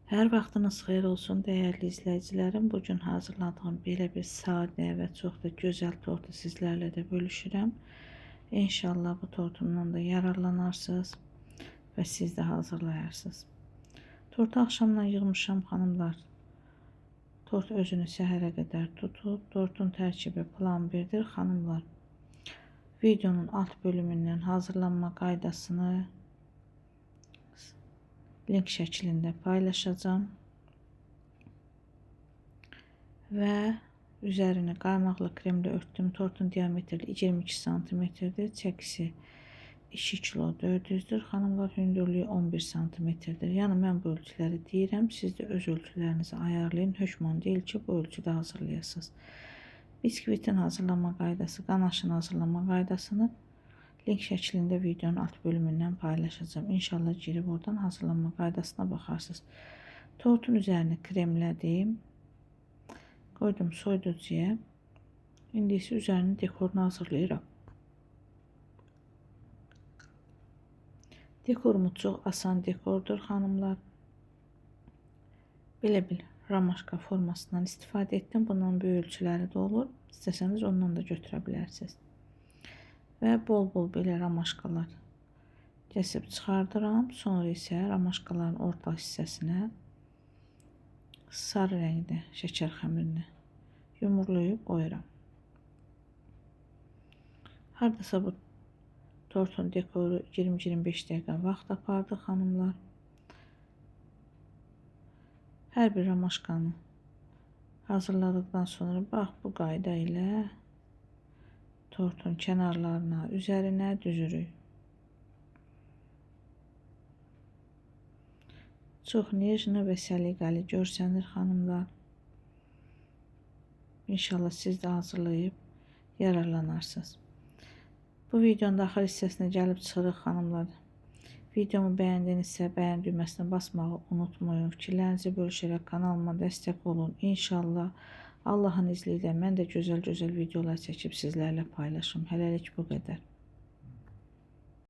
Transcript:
Hər vaxtınız xeyir olsun dəyərli izləyicilərim. Bugün hazırladığım belə bir sadə və çox da gözəl tortu sizlərlə də bölüşürəm. İnşallah bu tortumdan da yararlanarsınız və siz də hazırlayarsınız. Tortu axşamdan yığmışam xanımlar. Tort özünü səhərə qədər tutub. Tortun tərkibi plan 1-dir xanımlar. Videonun alt bölümündən hazırlanma qaydasını link şəklində paylaşacağım. Və üzerini qaymaqlı kremlə örtdüm. Tortun diametri 22 santimetrdir. Çəkisi 2 kilo 400'dür. Xanımlar, hündürlüyü 11 santimetrdir. Yəni mən bu ölçüləri deyirəm. Siz də öz ölçülərinizi ayarlayın. Hökmən deyil ki, bu ölçüdə hazırlayasınız. Biskvitin hazırlama qaydası, qanaşın hazırlama qaydasını link şəklində videonun alt bölümündən paylaşacağım. İnşallah girib oradan hazırlanma qaydasına baxarsınız. Tortun üzerini kremlədim. Qoydum soyuducuya. İndi isə üzərinin dekorunu hazırlayıram. Dekorumuz çox asan dekordur xanımlar. Belə bir ramaşka formasından istifadə etdim. Bundan böyük ölçüləri də olur. İstəsəniz ondan da götürə bilərsiniz. Və bol-bol belə ramaşkalar kəsib çıxardıram. Sonra isə ramaşkaların orta hissəsinə sarı rəngdə şəkər xəmirini yumurlayıb qoyuram. Hardasa bu tortun dekoru 20-25 dəqiqə vaxt apardı xanımlar. Hər bir ramaşkanı hazırladıktan sonra bax bu qayda ilə tortun kənarlarına, üzərinə düzürük. Çox nejni və səliqəli görsənir xanımlar. İnşallah siz də hazırlayıb yararlanarsınız. Bu videonun da axır hissəsinə gəlib çıxırıq xanımlar. Videomu bəyəndinizsə bəyən düyməsinə basmağı unutmayın. Fikirlərinizi bölüşərək kanalıma dəstək olun. İnşallah Allahın izni ilə mən də gözəl-gözəl videolar çəkib sizlərlə paylaşım. Hələlik bu qədər.